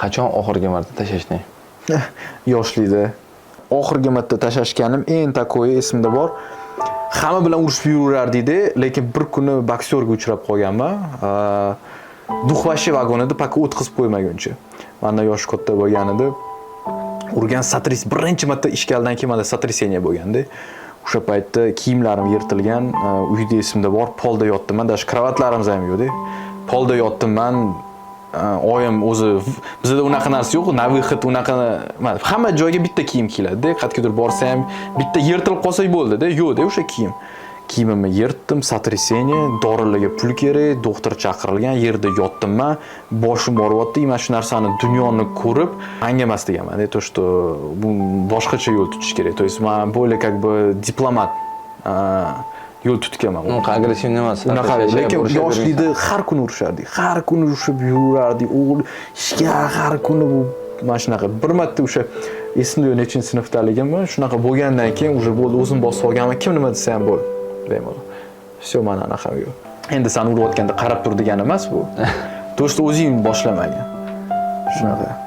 Qachon oxirgi marta tashlashding? Yoshlikda oxirgi marta tashlashganim, eng такой esimda bor, hamma bilan urushib yuraverardikda, lekin bir kuni boksyorga uchrab qolganman. Дух вообще vagon edi, пока o'tkazib qo'ymaguncha. Mandan yoshi katta bo'lgan edi, urgan. Сотряс, birinchi marta ishkaldan keyin manda сотрясение bo'lganda. O'sha paytda kiyimlarim yirtilgan, uyda, esimda bor, polda yotdim man, даже kravatlarimiz ham yo'qda, polda yotdim man. Oyim o'zi, bizada unaqa narsa yo'q, на выход unaqa, hamma joyga bitta kiyim kiyiladida, qayergadir borsa ham bitta yirtilib qolsa bo'ldida, yo'qda o'sha kiyim. Kiyimimni yirtdim, сотрясение, dorilarga pul kerak, doktor chaqirilgan, yerda yotdim man, boshim og'riyapti. И man shu narsani, dunyoni ko'rib, angamas deganman, то что bu boshqacha yo'l tutish kerak. То есть man более как бы diplomat yo'l tutganman. Unaqa agressiv emas. Unaqa, lekin yoshlikda har kuni urushardik, har kuni urushib yurardik, o'g'il ishga har kuni. Bu mana shunaqa bir marta, o'sha esimda yo'q nechinchi sinfdaligimni, shunaqa bo'lgandan keyin уже bo'ldi, o'zim bosib olganman, kim nima desa ham bo'ldi, bemalol, все, mana anaqa yo'q. Endi sani urayotganda qarab tur degani emas bu, то что o'zing boshlamagin shunaqa.